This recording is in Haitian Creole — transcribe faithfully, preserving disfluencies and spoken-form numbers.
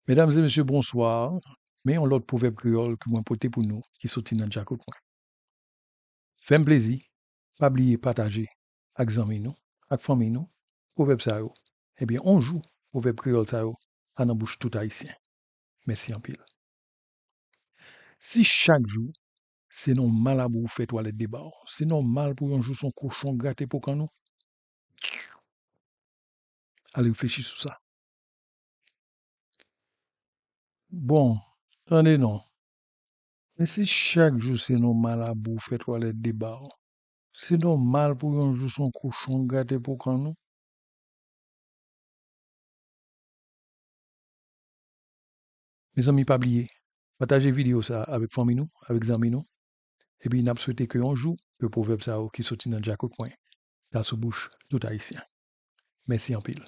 Medam e mesye, bonswa. Men yon lòt pwovèb kreyòl ke mwen pote pou nou ki soti nan djakout mwen. Fè m plezi, pa bliye pataje ak zanmi nou, ak fanmi nou, pwovèb sa yo. Ebyen, on jou, pwovèb kreyòl sa yo a nan bouch tout Ayisyen. Mèsi anpil. Si chak jou se nòmal pou ou fè twalèt deba w, se nòmal pou yon jou se yon kochon grate po kann ou. Al reflechi sou sa. Bon, tande non. Men si chak jou se nòmal pou ou fè twalèt deba w, se nòmal pou yon jou se yon kochon grate po kann ou. Mezanmi, pa bliye, pataje videyo sa a avèk fanmi nou, avèk zanmi nou. Epi n ap swete ke yon jou, ke pwovèb sa yo ki soti nan djakout mwen ta sou bouch tout Ayisyen. Mèsi anpil.